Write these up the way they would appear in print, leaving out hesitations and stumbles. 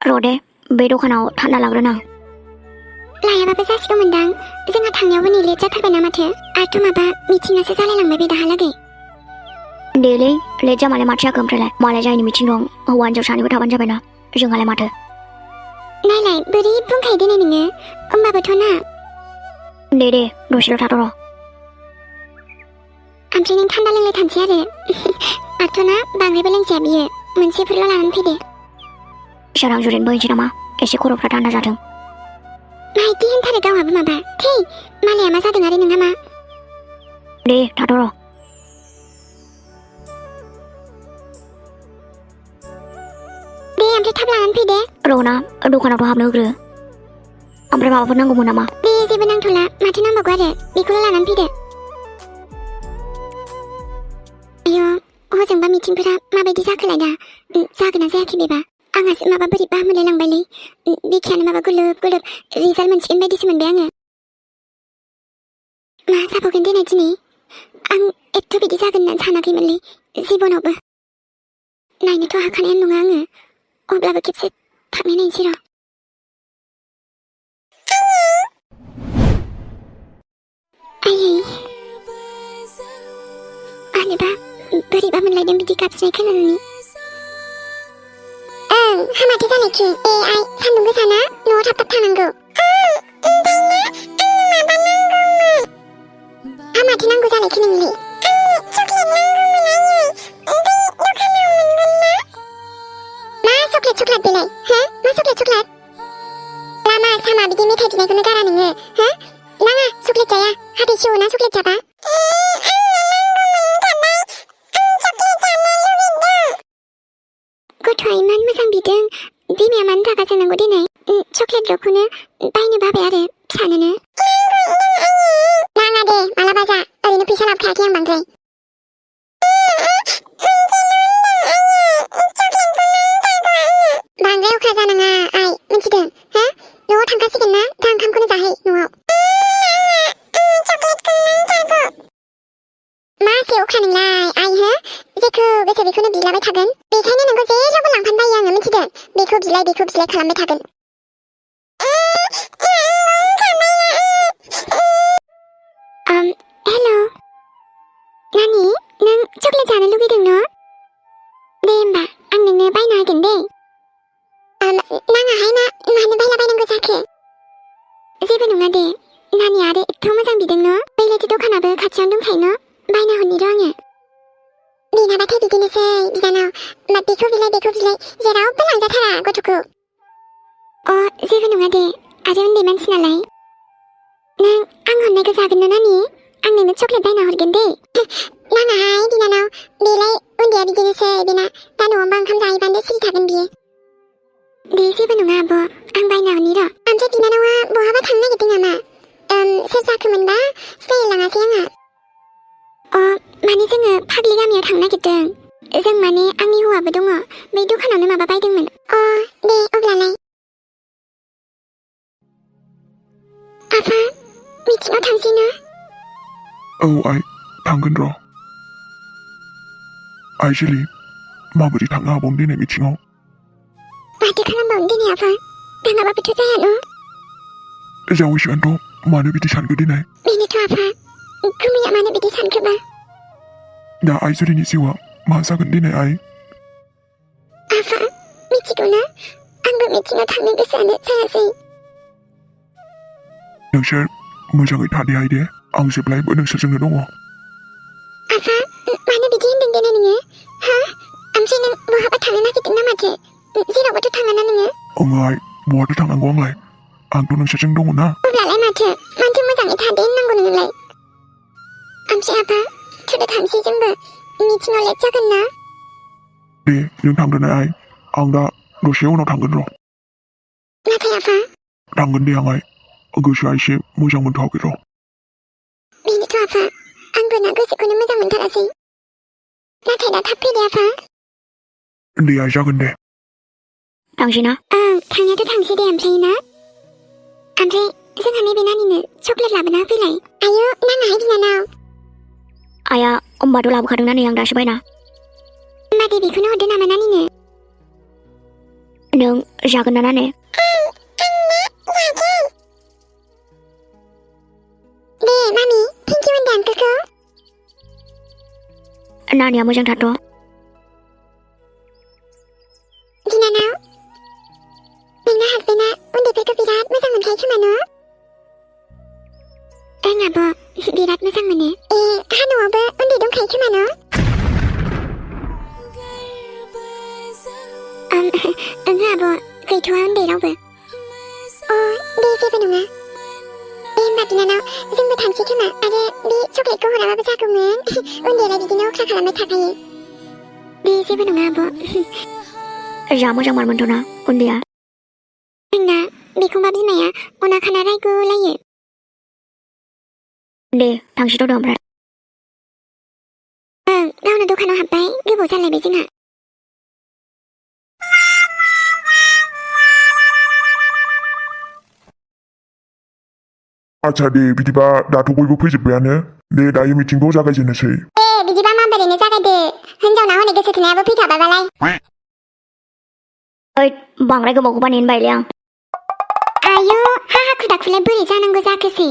र'दे बे दखानाव थान्दा लाग्रोनां लायाबाबो जासिगौमोनदां जोंहा थांनायावबो नै लेट जाथारबायना माथो आरोथ' माबा मिथिङासो जालायलांबाय बे दाहालागै देलै लेट जामालाय माथो जाखो ओमफ्रायलाय मालाय जायनि मिथिं दं हौवा हिनजाव सानैबो थाबानो जाबायना जोंहालाय माथो नायलाय बोरै बुंखायो दिनै नोङो होमबाबोथ' ना दे दसेल' थाथ' र' ओमफ्राय नों थान्दा लोंलाय थानोसै आरोथ' ना बांद्रायबो लोंजाया बियो मोनसेफोरल' लानानै फैदो सोरां जुरेनबो हैनोसै नामा एसे खर'फ्रा थान्दा जाथों माइदि होनथारो गावहाबो माबा थै मालाया मा जादों आरो नोंहा मा दे थाथ' र' दे ओमफ्राय थाब लानानै फैदे र'ना दखानावथ' हाबनो होग्रो ओमफ्राय माबाफोर नांगौमोन नामा दे जेबो नांथ'ला माथो नांबावगौ आरो बेखौल' लानानै फैदो आयौ हजोंबा मिथिंफोरा माबायदि जाखोलाय दा जागोन ना जायाखै बेबा आंहासो माबा बोरैबा मोनलायलांबायलै बिखायानो माबा गुलुब गुलुब रिजाल्ट मोनसिगोन बायदिसो मोनबाय आङो मा जाबावगोन दिनै आं एथ' बिदि जागोन होननानै सानाखैमोनलै जिबनावबो नायनोथ' हाखानायानो नङा आङो अब्लाबो खेबसे थांनाय नायनोसै र' आयै आनोबा बोरैबा मोनलायदों बिदि गाबज्रिनाय खोनानानै ओं हामाथो जानायखि आइ सान्दुं गोसाना न'आव थाब थाब थानांगौ हामाथो नांगौ जानायखि नोंलाय मा चक्लेट बेलाय हो मा चक्लेट लामा सामा बिदि मेथाइ बिनायखौनो गारा नोङो हो नाङा चक्लेट जाया हाथाय सेवो ना चक्लेट जाबा गथ'आ इमान मोजां बिदों बिमाया मानो रागा जोंनांगौ दिनै चक्लेट र'खौनो बायनो बाबाय आरो फिसानोनो नाङा दे मालाबा जा ओरैनो फैसा लाबोखायाखै आं बांद्राय बांद्राय अख्रा जानाङा आइ मिथिदों हो न'आव थांखासिगोन ना दा ओंखामखौनो जाहै न'आव मासे अख्रा नोंलाय आइ हो जेखौ गोसो बेखौनो बिलाबाय थागोन बेखायनो नोंखौ जेरावबो लांफानो बायो आङो मिथिदों बेखौ बिलाय खालामबाय थागोन हेल' नानि नों चक्लेट जानो लुगैदों न' दे होमबा आं नोंनो बायना होगोन दे नाङाहाय ना मानो बायनांगौ जाखो जेबो नङा दे नानि आरो एथ' मोजां बिदों न' बैलायथो दखानाबो खाथियावनो दंखायो न' बायना हरनि र' आङो बेनाबाथाय बिदिनोसै बिनानाव बेखौ बिलाय जेरावबो लांजाथारा गथ'खौ जेबो नङा दे आरो उन्दै मानसि नालाय नों आं हरनायखौ जागोन ना नानि आं नोंनो चक्लेट बायना हरगोन दे नाङाहाय बिनानाव बेलाय उन्दैया बिदिनोसै बेना दा न'आवबा ओंखाम जाहैबानो सिरि थागोन बियो दे जेबो नङा आब' आं बायना हरनि र' ओमफ्राय बिनानावा बहाबा थांनो नागिरदों नामा सोर जाखोमोनबा सिनायलाङासै आंहा माने जोङो फाग्लि गामियाव थांनो नागिरदों जों माने आंनि हौवाबो दङ बै दखानावनो माबा बायदोंमोन दे अब्लालाय आफा मिथिङाव थांसै ना औ आइ थांगोन र' आइजोलि माबोरै थांनो हाबावनो दिनै मिथिङाव माथो खालामबावनो दिनै आफा थाङाबाबोथ' जाया न' जावैसोआनोथ' मानो बिदि सानखो दिनै बेनोथ' आफा गुमैया मानो बिदि सानखोबा दा आइजोलिनि जिउआ मा जागोन दिनै आइ आफा मिथिगौ ना आंबो मिथिङाव थांनो गोसोआनो जायासै नोंसोर मोजाङै थादे आइ दे आं जेब्लायबो नोंसोरजोंनो दङ आफा मानो बिदि होनदों दिनै नोङो हा ओमफ्राय नों बहाबा थांनो नागिरदों ना माथो जेरावबोथ' थाङा ना नोङो ओङो आइ बहाथो थांनांगौ आंलाय आंथ' नोंसोरजों दङ ना अब्लालाय माथो मोजाङै थादे होननांगौ नोंलाय ओमफ्राय आफा थुदो थांसै जोंबो मिथिङाव लेट जागोन ना दे नों थांदोना आइ आं दा दसे उनाव थांगोन र' नाथाय आफा थांगोन दे आं आइ गोसोआ एसे मोजां मोनथ'वाखै र' बेनोथ' आफा आंबो ना गोसोखौनो मोजां मोनथारासै नाथाय दा थाब फैदे आफा दे आइ जागोन दे थांसै ना थांनायाथ' थांसै दे ओमफ्राय ना ओमफ्राय जोंहा नैबे नानिनो चक्लेट लाबोना होफैलाय आयौ नाङाहाय बिनानाव आइया होमबाथ' लाबोखादोंना नै आं दासो बायना होमबा दे बेखौनो हरदो नामा नानिनो नों जागोन ना ने दे मामि थेंक इउ होनदों आंकोलखौ नानिया मोजांथारथ' बिनानाव नोंना हासबेन्डआ उन्दैफोरखौ बिराद मोजां मोनखायो खोमा न' ओं आब' बिराद मोजां मोनो हा न'आवबो उन्दै दंखायो खोमा न' ओंहो आब' गैथ'आ उन्दै रावबो दे जेबो नङा दे होमबा बिनानाव जोंबो थांसै खोमा आरो बे चकलेटखौ हराबाबो जागौमोन उन्दैयालाय बिदिनो अख्रा खालामबाय थाखायो दे जेबो नङा आब' जा मोजां मारमोनथ'ना उन्दैया आंना बेखौबा बिमाया अना खाना रायगुलायो दे थांसैथ' ओमफ्राय ओं गावनो दखानाव हाबबाय गोबाव जालायबाय जोंहा आच्छा दे बिदिबा दाथ' बयबो फैजोब्बायानो दे दायो मिटिंखौ जागायजेननोसै बिदिबा माबोरैनो जागायदो हिनजावना हनै गोसो थोनायाबो फैखाबायबालाय ओइ बांद्राय गोबावखौ नेनो बायलै आं आयु हा हाखु दाखुलाय बोरै जानांगौ जाखोसै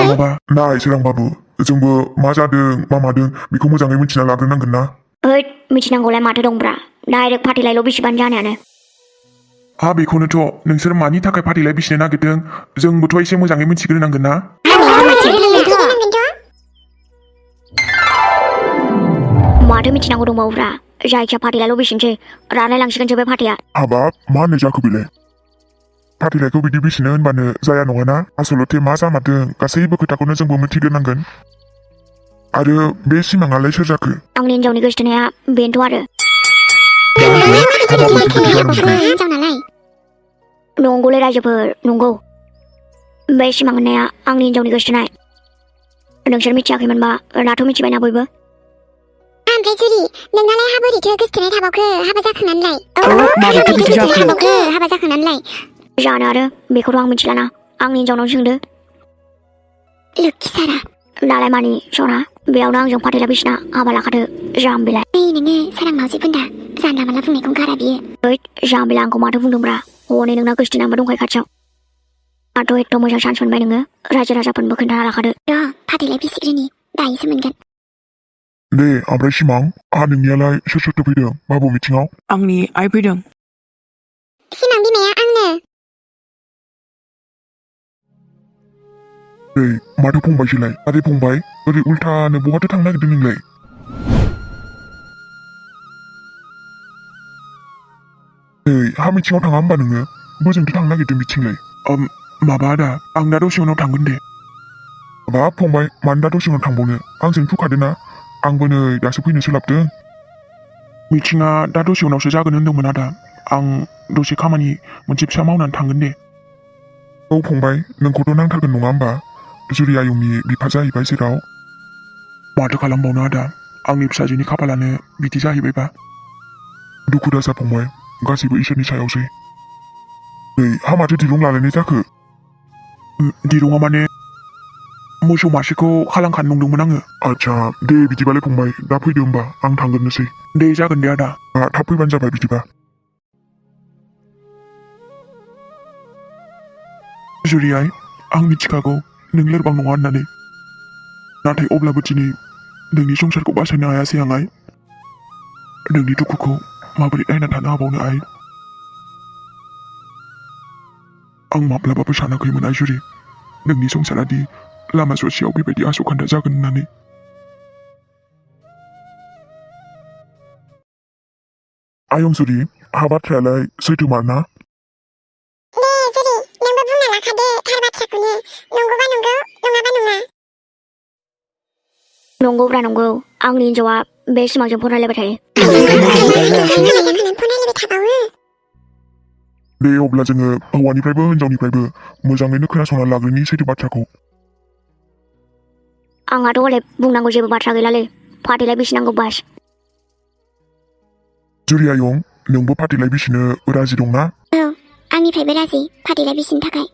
माबा नाय सोरांबाबु जोंबो मा जादों मा मादों बेखौ मोजाङै मिथिना लाग्रोनांगोन ना ओइ मिथिनांगौलाय माथो दंब्रा डाइरेक्ट फाथैलायल' बिसिबानो जानायानो हा बेखौनोथ' नोंसोर मानि थाखाय फाथैलाय बिसिनो नागिरदों जोंबोथ' एसे मोजाङै मिथिग्रोनांगोन ना माथो मिथिनांगौ दंबावोब्रा जायखिया फाथैलायल' बिसिनोसै रानलायलांसिगोनसो बे फाथैया हाबाब मा होननाय जाखो बेलाय फाथैलायखौ बिदि बिसिनो होनबानो जाया नङाना आसलथे मा जामारदों गासैबो खोथाखौनो जोंबो मिथिग्रोनांगोन आरो बे सिमाङालाय सोर जाखो आंनि हिनजावनि गोसोथोनाया बेनोथ' आरो नंगौलै रायजोफोर नंगौ बे सिमां होननाया आंनि हिनजावनि गोसोथोनाय नोंसोर मिथियाखैमोनबा दाथ' मिथिबायना बयबो ओमफ्राय जुरि नोंनालाय हा बोरैथो गोसोथोनाय थाबावखो हाबा जाखांनानैलाय हाबा जाखांनानैलाय जानो आरो बेखौथ' आं मिथिलाना आंनि हिनजावनाव सोंदो लोखि सारा दालाय मानि सना बेयावनो आंजों फाथैला बिसिना हाबा लाखादो जाम्बिलाय नोङो सोरां मावजि बुन्दा जानला मानला बुंनायखौ गारा बियो ओइ जाम्बिला आंखौ माथो बुंदोंब्रा हनै नोंना गोसोथोनायाबो दंखायो खाथियाव आंथ' एथ' मोजां चान्स मोनबाय नोङो रायजो राजाफोरनोबो खोन्थाना लाखादो फाथैलाय बिसिग्रोनि दायोसो मोनगोन दे ओमफ्राय सिमां नोंनियालाय सोर सोरथो फैदों बाबु मिथिङाव आंनि आइ फैदों सिमां बिमाया आंनो माथो फंबायसोलाय आरे फंबाय ओरै उल्थानो बहाथो थांनो नागिरदों नोंलाय हा मिथिङाव थाङा होमबा नोङो बोजोंथो थांनो नागिरदों मिथिंलाय माबा आदा आं दा दसे उनाव थांगोन दे हाबाब फंबाय मानो दा दसे उनाव थांबावनो आंजों फुखादों ना आंबो नै दासो फैनो सोलाबदों मिथिङा दा दसे उनावसो जागोन होनदोंमोन आदा आं दसे खामानि मोनसे फिसा मावनानै थांगोन दे औ फंबाय नोंखौथ' नांथारगोन नङा होमबा जुरि आयंनि बिफा जाहैबाय जेराव माथो खालामबावनो आदा आंनि फिसाजोनि खाफालानो बिदि जाहैबायबा दुखु दाजा फंबाय गासैबो इसोरनि सायावसै हा माथो दिरुं लालायनाय जाखो दिरुङा माने मोसौ मासेखौ खालांखानो नंदोंमोन आङो आच्छा दे बिदिबालाय फंबाय दा फैदो होमबा आं थांग्रोनोसै दे जागोन दे आदा थाब फैबानो जाबाय बिदिबा जुरियाय आं मिथिखागौ नों लोरबां नङा होननानै नाथाय अब्लाबो दिनै नोंनि संसारखौ बासायनो हायासै आं आइ नोंनि दुखुखौ माबोरै नायना थानो हाबावनो आइ आं माब्लाबाबो सानाखैमोन आइजुरि नोंनि संसारादि लामा ससेयाव बेबायदि आस'खान्दा जागोन होननानै आयंजुरि हा बाथ्रायालाय सैथोमार ना दे जुरि नोंबो बुंना लाखादो थार बाथ्राखौनो नंगौबा नंगौ नङाबा नङा नंगौब्रा नंगौ आंनि हिनजावा बे सिमांजों फन रायलायबाय थायो दे अब्ला जोङो हौवानिफ्रायबो हिनजावनिफ्रायबो मोजाङैनो खोनासंना लाग्रोनि सैथो बाथ्राखौ आंहाथ' हले बुंनांगौ जेबो बाथ्रा गैलालै फाथैलाय बिसिनांगौ बास जुरि आयं नोंबो फाथैलाय बिसिनो राजि दंना आंनिफ्रायबो राजि फाथैलाय बिसिनो थाखाय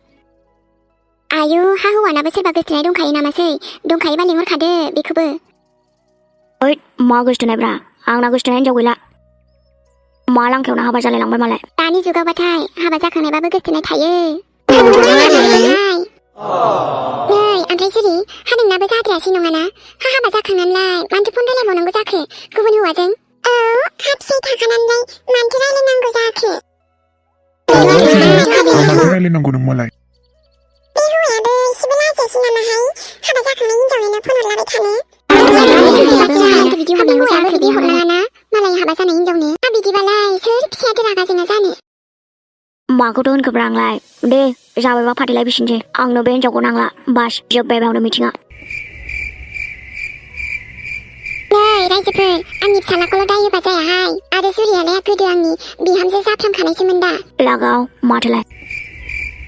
आयु हा हौवानाबो सोरबा गोसथोनाय दंखायो नामासै दंखायोबा लिंहरखादो बेखौबो ओइ मा गोसथोनायब्रा आंना गोसथोनाय हिनजाव गैला मा लांखायावनो हाबा जालायलांबाय मालाय दानि जुगावबाथाय हाबा जाखांनायबाबो गोसथोनाय थायो नै ओमफ्राय जुरि हा नोंनाबो जाद्रायासै नङाना हा हाबा जाखांनानैलाय मानोथो फन रायलायबावनांगौ जाखो गुबुन हौवाजों औ हा फिसाय थाखानानैलाय मानोथो रायलायनांगौ जाखो माथो रायलायनांगौ नों मालाय बे हौवायाबो एसेबो लाजियासै नामाहाय हाबा जाखांनाय हिनजावनोनो फन हरलाबाय थानो बिदि हरनाङाना मालाय हाबा जानाय हिनजावनो बिदिबालाय सोर फिसायाथो रागा जोंना जानो माखौथ' होनखोब्रा आंलाय दे जाबायबा फाथैलाय बिसिनोसै आंनो बे हिनजावखौ नांला बास जोब्बाय बावनो मिथिङा नै रायजोफोर आंनि फिसालाखौल' दाय होबा जायाहाय आरो जुरियालाय गोदो आंनि बिहामजो जाफ्रामखानायसोमोन दा लागाव माथोलाय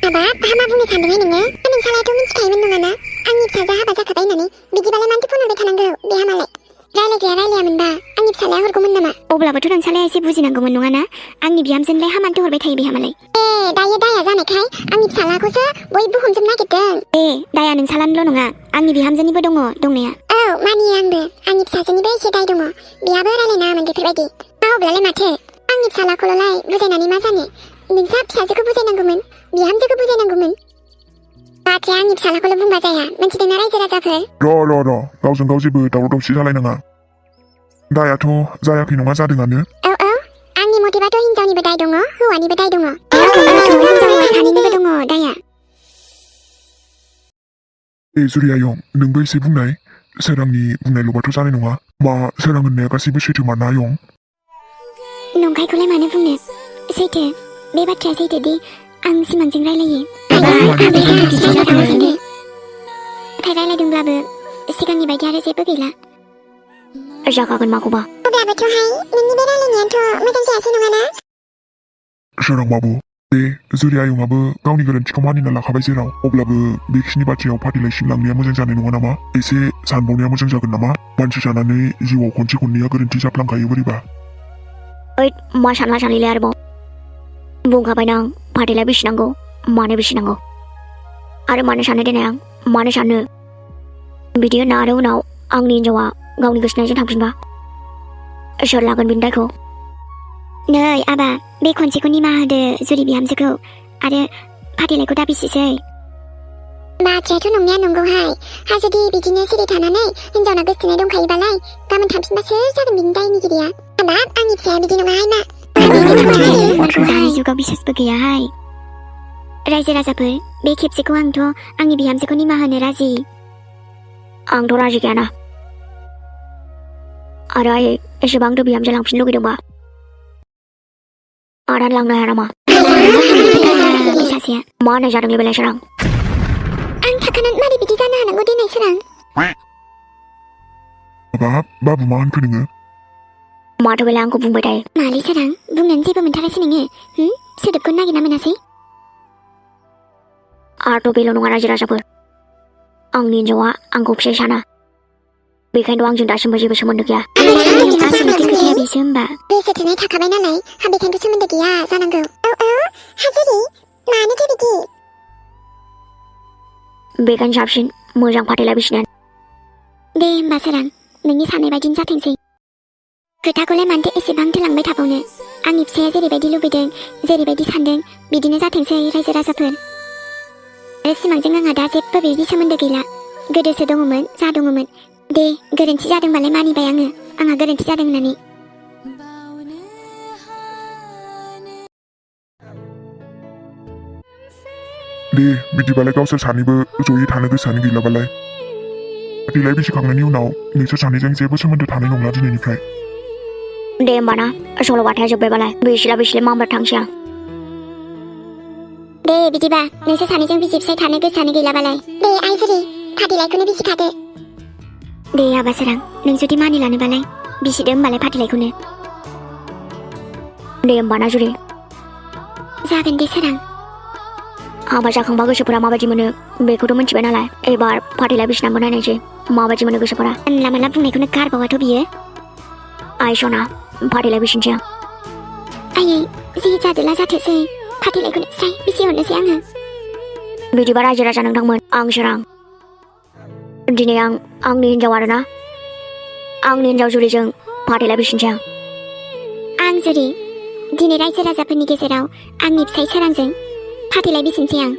हाबाब हा मा बुंनो सानदोंहाय नोङो नोंसालायाथ' मिथिखायोमोन नङाना आंनि फिसाजोआ हाबा जाखाबाय होननानै बिदिबालाय मानोथो फन हरबाय थानांगौ बेहा मालाय रायलायग्राया रायलायामोनबा आंनि फिसालाया हरगौमोन नामा अब्लाबोथ' नोंसालाया एसे बुजिनांगौमोन नङाना आंनि बिहामजोनलाय हामानोथो हरबाय थायो बेहा मालाय दायो दाया जानायखाय आंनि फिसालाखौसो बयबो हमजोबनो नागिरदों दाया नोंसालानिल' नङा आंनि बिहामजोनिबो दङ दंनाया औ मानियो आंबो आंनि फिसाजोनिबो एसे दाय दङ बेहाबो रायलायनाङामोन बेफोरबायदि अब्लालाय माथो आंनि फिसालाखौल'लाय बुजायनानै मा जानो नोंसा फिसाजोखौ बुजायनांगौमोन बिहामजोखौ बुजायनांगौमोन बाथ्राया आंनि फिसालाखौल' बुंबा जाया मिथिदोंना रायजो राजाफोर र' गावजों गाव जेबो दावराव दावसि जालायनाङा दायाथ' जायाखै नङा जादोंआनो औ आंनि मथेबाथ' हिनजावनिबो दाय दङ हौवानिबो दाय दङ हिनजाव सानैनिबो दङ दाया जुरि आयं नोंबो एसे बुंनाय सोरांनि बुंनायल'बाथ' जानाय नङा मा सोरां होननाया गासैबो सैथो माना आयं नंखायखौलाय मानो बुंनो सैथो बे बाथ्राया सैथोदि आं सिमांजों रायलायो नाथाय रायलायदोंब्लाबो सिगांनि बायदि आरो जेबो गैला जाखागोन माखौबा अब्लाबोथ'हाय नोंनि बे रायलायनायाथ' मोजां जायासै नङाना सोरां बाबु बे जुरि आयंआबो गावनि गोरोन्थिखौ मानिना लाखाबाय जेराव अब्लाबो बेखिनि बाथ्रायाव फाथैलायसिम लांनाया मोजां जानाय नङा नामा एसे सानबावनाया मोजां जागोन नामा मानसि जानानै जिउआव खनसे खननैया गोरोन्थि जाफ्लांखायो बोरैबा मा सानला सानलिलाय आरोबाव बुंखाबायना आं फाथैलाय बिसिनांगौ मानो बिसिनांगौ आरो मानो सानो देनाय आं मानो सानो बिदि होनना आरो उनाव आंनि हिनजावा गावनि गोसोनायजों थांफिनबा सोर लागोन बिनि दायखौ नै आबा बे खनसेखौ निमाहा होदो जुरि बिहामजोखौ आरो फाथैलायखौ दा बिसिसै बाथ्रायाथ' नंनाया नंगौहाय हा जुदि बिदिनो सिरि थानानै हिनजावना गोसथोनाय दंखायोबालाय गाबोन थांफिनबा सोर जागोन बिनि दायनिगिरिया हाबाब आंनि फिसाया बिदि नङाहाय मा दानि जुगाव बिसासबो गैयाहाय रायजो राजाफोर बे खेबसेखौ आंथ' आंनि बिहामजोखौ निमाहा होनो राजि आंथ' राजि गैयाना आरो आयै एसेबांथ' बिहामजो लांफिननो लुगैदोंबा आदान लांनो हाया नामा सासेया मा होननाय जादोंलै बेलाय सोरां आं थाखानानै मारै बिदि जानो हानांगौ देनाय सोरां बाबु मा होनखो नोङो माथो बेलाय आंखौ बुंबाय थायो मालै सोरां बुंनानै जेबो मोनथारासै नोङो सोदोबखौ नागिरना मोनासै आरोथ' बेल' नङा रायजो राजाफोर आंनि हिनजावा आंखौ फिसाय साना बेखायनोथ' आंजों दासिमबो जेबो सोमोन्दो गैया बेसो होमबा गोसो थोनाय थाखाबाय नालाय हा बेखायनोथ' सोमोन्दो गैया जानांगौ औ हाजुरि मानोथो बिदि बेखायनो साबसिन मोजां फाथैलाय बिसिनायानो दे होमबा सोरां नोंनि साननाय बायदिनो जाथोंसै खोथाखौलाय मानोथो एसेबांथो लांबाय थाबावनो आंनि फिसाया जेरैबायदि लुबैदों जेरैबायदि सानदों बिदिनो जाथोंसै रायजो राजाफोर आरो सिमांजों आंहा दा जेबो बिदि सोमोन्दो गैला गोदोसो दङमोन जा दङमोन दे गोरोन्थि जादोंबालाय मानिबाय आङो आंहा गोरोन्थि जादों होननानै दे बिदिबालाय गावसोर सानैबो जयै थानो गोसोआनो गैलाबालाय फाथैलाय बिसिखांनायनि उनाव नोंसोर सानैजों जेबो सोमोन्दो थानाय नंला दिनैनिफ्राय दे होमबा ना सल'बाथाया जोब्बायबालाय बिसिला मा होनबा थांसै आं दे बिदिबा नोंसोर सानैजों बिसि फिसाय थानो गोसोआनो गैलाबालाय दे आइजुरि फाथैलायखौनो बिसिखादो दे आबा सोरां नों जुदि मानिलानोबालाय बिसिदो होमबालाय फाथैलायखौनो दे होमबा ना जुरि जागोन दे सोरां हाबा जाखांबा गोसोफोरा माबायदि मोनो बेखौथ' मिथिबाय नालाय एबार फाथैलाय बिसिनांबो नायनायसै माबायदि मोनो गोसोफोरा जानला मानला बुंनायखौनो गारबावाथ' बियो आइ सना फाथैलाय बिसिनोसै आं आयै जि जादोला जाथोंसै फाथैलायखौनो स्राय बिसिहरनोसै आङो बिदिबा रायजो राजा नोंथांमोन आं सोरां दिनै आंनि हिनजाव आरोना आंनि हिनजाव जुलिजों फाथैलाय बिसिनोसै आं जुरि दिनै रायजो राजाफोरनि गेजेराव आंनि फिसाय सोरांजों फाथैलाय बिसिनोसै आं।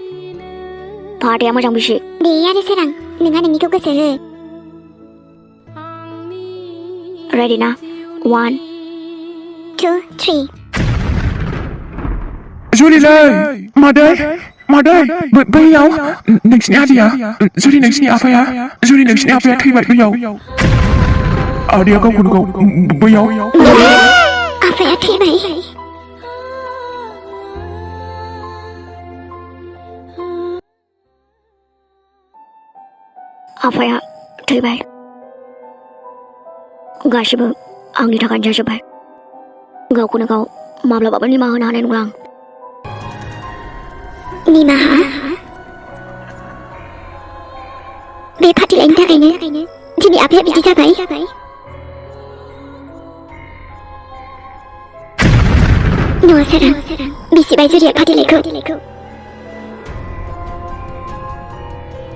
फाथैया मोजां बिसि। दे आरो सोरां, नोंहा नोंनिखौ गोसो हो। रेडि ना? 1 2 3 जुलिलाय मादै बैयाव नोंसिनि आदैया जुलि नोंसिनि आफाया थैबाय बैयाव आदैया गावखौनो गाव बैयाव आफाया थैबाय। आफाया थैबाय। गासिबो आंनि थाखायनो जाजोब्बाय। गावखौनो गाव माब्लाबाबो निमाहा होनो हानाय नंला आं। निमाहा? बे फाथैलायनि थाखायनो दिनै आफाया बिदि जाबाय। न' सोरां, बिसिबाय जुरिया फाथैलायखौ।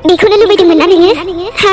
बेखौनो लुबैदोंमोन ना नोङो? हा?